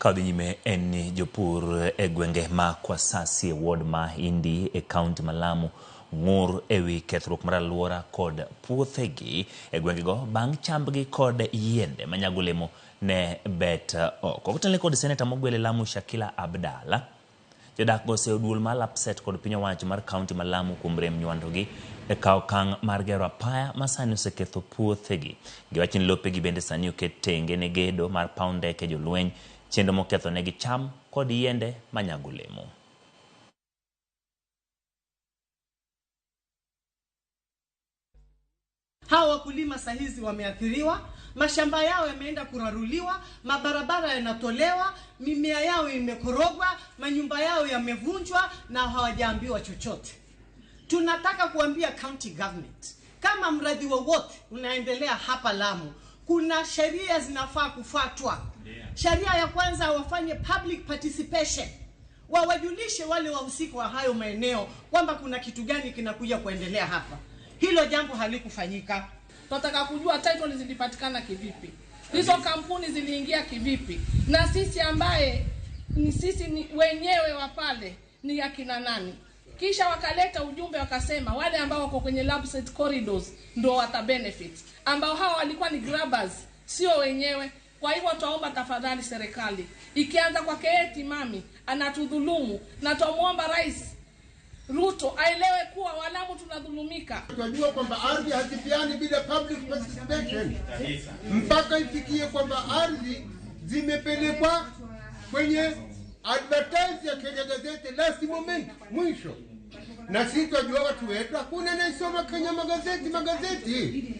Ka dhi nyime en ni jopur e gwenge ma Kwasasi e ward ma Hindi e kaunti ma Lamu ng'ur ewi kethruok mar alwora kod puothegi e gwengego bang' chambgi kod yiende manyago olemo ne bet oko. Kotenore kod seneta mogwel e Lamu Shakila Abdalla, jodak go oseyo duol mar Lapset kod piny owacho mar kaunti ma Lamu kuom rem nywandogi e kawo okang' mar gero apaya ma sani oseketho puothegi. Giwacho ni lopegi bende sani oket tenge ne gedo mar paw ndeke jolweny, chenro moketho negi cham kod yiende manyago olemo. Hawa wakulima sahizi wameathiriwa, mashamba yao yameenda kuraruliwa, mabarabara yanatolewa, mimea yao imekorogwa, manyumba yao yamevunjwa na hawajaambiwa chochote. Tunataka kuambia county government, kama mradi wowote unaendelea hapa Lamu, kuna sheria zinafaa kufuatwa. Sheria ya kwanza, wafanye public participation, wawajulishe wale wahusika wa hayo maeneo kwamba kuna kitu gani kinakuja kuendelea hapa. Hilo jambo halikufanyika. Tunataka kujua title zilipatikana kivipi, hizo kampuni ziliingia kivipi, na sisi ambaye ni sisi ni wenyewe wa pale ni akina nani? Kisha wakaleta ujumbe wakasema wale ambao wako kwenye LAPSSET corridors ndio wata benefit, ambao hawa walikuwa ni grabbers, sio wenyewe. Kwa hivyo twaomba tafadhali, serikali ikianza kwa Keeti mami anatudhulumu, na twamwomba Rais Ruto aelewe kuwa Walamu tunadhulumika. Tunajua kwamba ardhi hazipeani bila public participation, mpaka ifikie kwamba ardhi zimepelekwa kwenye advertise ya Kenya Gazette last moment, mwisho. Na sisi tunajua watu wetu hakuna anayesoma Kenya magazeti magazeti.